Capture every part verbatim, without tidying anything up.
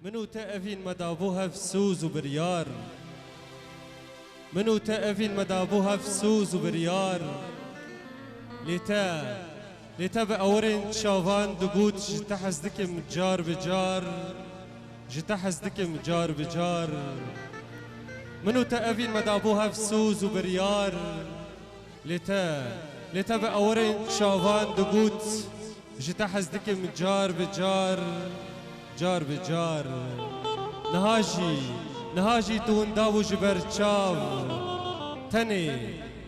Min û te evîn me dabû hev soz û biryar. Min û te evîn me dabû hev soz û biryar. Lê te, lê te bi ewirên çavan digot, ji te hez dikim car bi car, ji te hez dikim car bi car. Min û te evîn me dabû hev soz û biryar. Lê te, lê te bi ewirên çavan digot, ji te hez dikim car bi car, car bi car. Niha jî, niha jî tu winda bû ji ber çav. Tenê,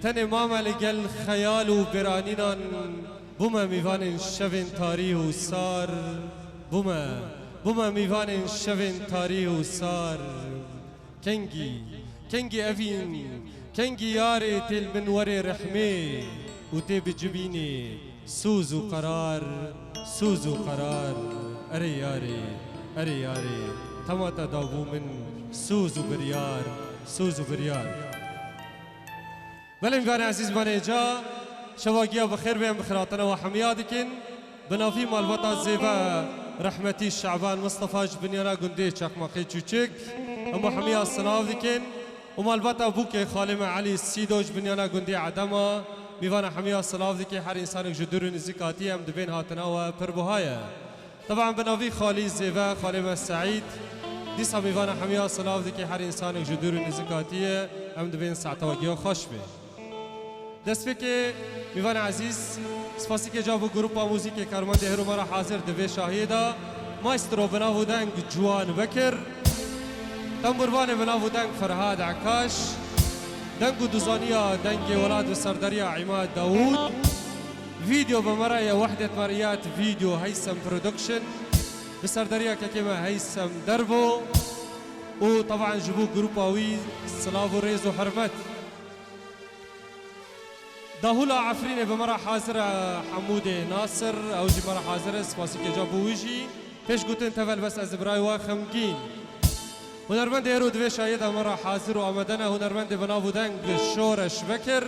tenê mame li gel xeyal û bêranînan, bûme mîvanên şevên tarî û sar. Bûme, bûme mîvanên şevên tarî û sar. Kengî, kengî evîn, kengî yarê tê li min werê rehmê û tê bicibînê soz û qerar, soz û qerar. Erê yarê, erê yarê, tema te dabû min soz û biryar, soz û biryar. Belê mîvanê ezîz, mîvanê ca, şeva giya bi xêr bê, em bi xêrhatina we hemiya dikin. Bi navî malbata zêve rehmetî Şaban Mistefa ji binyana gundê Çaqmaqê Çûçik, em we hemiya silav dikin. Û malbata bûkê xalê me Elî Sîdo ji binyana gundê Edema, mîvana hemiya silav dike. Her însanek ji dûr û nizîk hatiye, em dibên hatina we pir buha ye. Teban bi navî xalî zêve, xalê me Seîd, dîsa mîvana hemiya silav dike. Her însanek ji dûr û nizîk hatiye, em dibên saeta we giya xweş be. Destpêkê mîvana ezîz, spasîkê ca bo grupa muzîkê karmendê her û me re hazir di vê şahiyê de, maestro bi nav û deng Ciwan Bekir, temburvanê bi nav û deng Ferhad Ekaş, deng û duzaniya dengê welat bi serdariya Îmad Dawûd, vîdeo bi me re ye Wehdet Meriyat Video Heysem Production, bi serdariya kekê me Heysem Derbo û teban ji bo grupa wî silav û rêz û hurmet. Dahûla Efrînê bi me re hazir e Hemûdê Nasir, ew jî me re hazir e, spasîkê ca bo wî jî. Pêş gotin tev helbest ez ê birayê we xemgîn. Hunermendê êro di vê şahiyê de me re hazir û amade ne, hunermendê bi nav û deng Şoreş Bekir,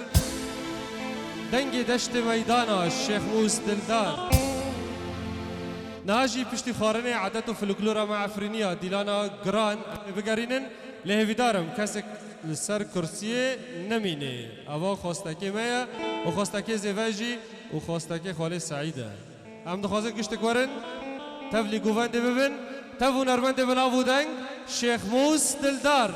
dengê deştê meydana Şêxmûs Dildar. Niha jî piştî xwarinê edet û folklora me Efrîniya Dîlana Giran em ê bigerînin, lê hêvîdar im kesek li ser kursiyê nemîne. Eva xwestekê me ye û xwestekê zêve jî û xwestekê xalê Seîd e. Em dixwazin giştik werin, tevlî govendê bibin, tev hunermendê bi nav û deng Şêxmûs Dildar.